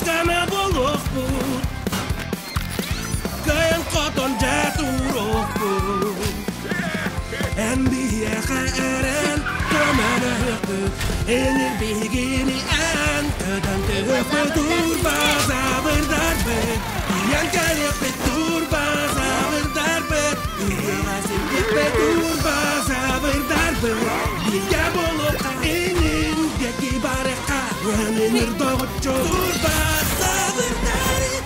дьоно буолуохпут. Кыайан хотон дьэ туруохпут. Эн биһиэхэ эрэн көмөлөһүөхпүт. Энир биһигини эн көтөн түһүөхпүт. Турбазаврдарбыт. Тиийэн кэлиэхпит турбазаврдарбыт. Ыһыаҕа сирдиэхпит турбазаврдарбыт. Бииргэ буолуохха инин диэки барыахха. Өнүнүр доҕоччу турбазаврдарбыт.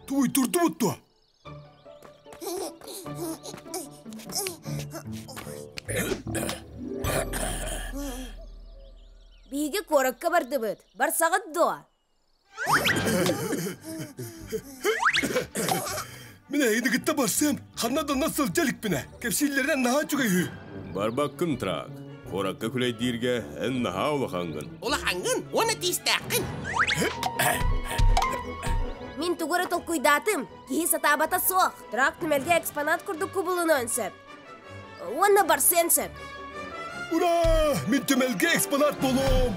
Туй турдубут дуо? Биһиги куоракка бардыбыт. Барсаҕыт дуо? Мин эһигини кытта барсыам, ханна да онно сылдьа иликпинэ. Кэпсииллэринэн наһаа үчүгэй үһү. Барбаккын, Трак. Куоракка күлэйдииргэ эн наһаа улахаҥҥын. Улахаҥҥын уонна тиистээххин. Мин тугу эрэ толкуйдаатым. Киһи сатаабата суох. Трак түмэлгэ экспонат курдук кубулунуон сөп. Уонна барсыан сөп. Ура! Мин түмэлгэ экспонат буолуом!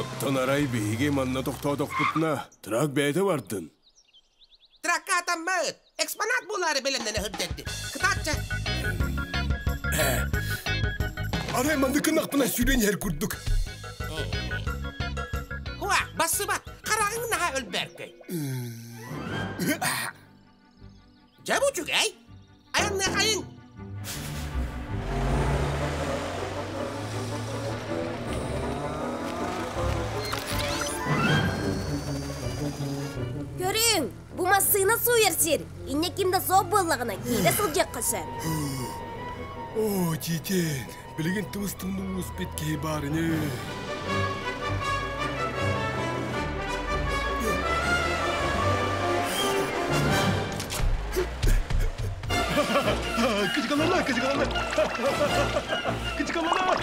Оттон арай биһиги манна тохтоотохпутуна, трак бэйэтэ бардын. Тракка атаммыт! Экспонат буолаары бэлэмнэнэ сылдьарды. Кытаатча! Арай маннык гыннахпына сүүрэн иһэр курдук. Хуа, бассыбат, хараҕыҥ наһаа өлбөөркөй. Дьэ бу үчүгэй! Айанныахайыҥ! Көрүҥ, бу массыына сууйар сир. Инньэ ким да суох буоллаҕына, киирэ сылдьыахха сөп. Оо, тиитин, билигин тымыс-тымныы ууспит киһи баар ини. Кычыкалана, кычыкалана. Кычыкалана.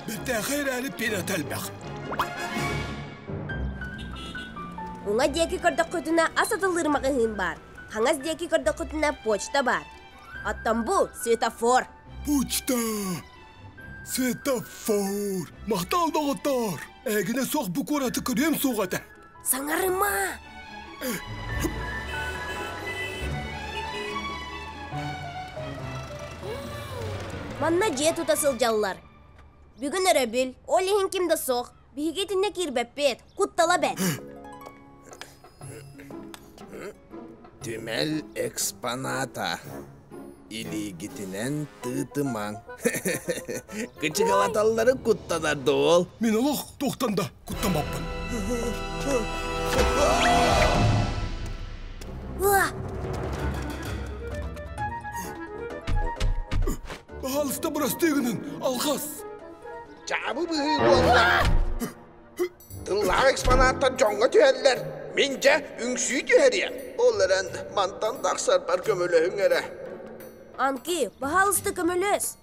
Бэртээхэй эрээри пиэрэтэ элбэх. Уҥа диэки көрдөххүтүнэ ас атыллыыр маҕаһыын баар. Хаҥас диэки көрдөххүтүнэ почта баар. Оттон бу светофор. Почта! Светофор! Махтал доҕоттоор! Эһигинэ суох бу куораты көрүөм суох этэ. Саҥарыма! Манна дьиэ тута сылдьаллар. Бүгүн өрөбүл, ол иһин ким да суох. Биһиги итиннэ киирбэппит, куттала бэрт. Түмэл экспоната. Илиигитинэн тыытымаҥ. Кычыгалаталлары куттанар дуол. Мин олох туохтан да куттаммаппын. Баһаалыста бырастыы гынын, алҕас. Дьаабы быһыы буолла. Тыллаах экспонаттар дьоҥҥо түһэллэр. Мин дьэ үҥсүү түһэриэм. Ол эрэн мантан тахсарбар көмөлөһүҥ эрэ. Анки, баһаалыста көмөлөс.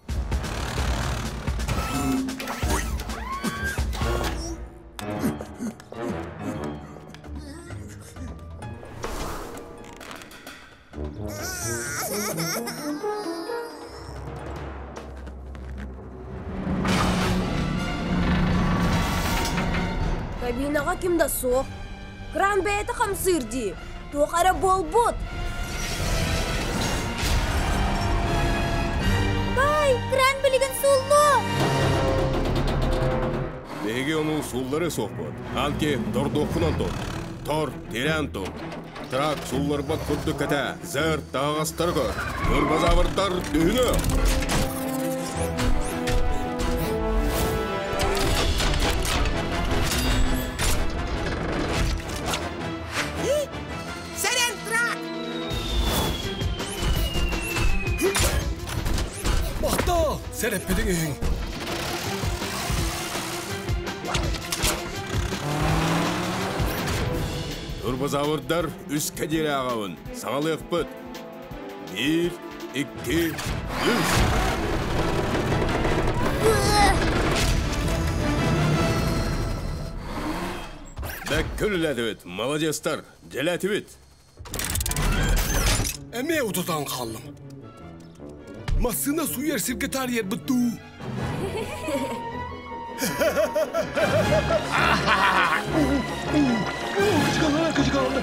Кабинаҕа ким да суох. Кран бэйэтэ хамсыыр дии. Туох эрэ буолбут. Биһиги ону суулларыа суохпут. Анки, тордуоххунан тут. Тор, тирээн тут. Трак суулларбат курдук кэтээ. Зэр, таһаҕастары көр. Турбозаврдар түһүнү! Сэрэн, трак! Махтал! Сэрэппитиҥ иһин. Турбозаврдар үскэ диэри ааҕабын. Саҕалыахпыт. Биир, икки, үс! Бэккэ үлэлээтибит, молодецтар, дьэлээтибит. Эмиэ утутан хааллым. Массыына сууйар сиргэ таарыйарбыт дуу? Кычыкалана, кычыкалана.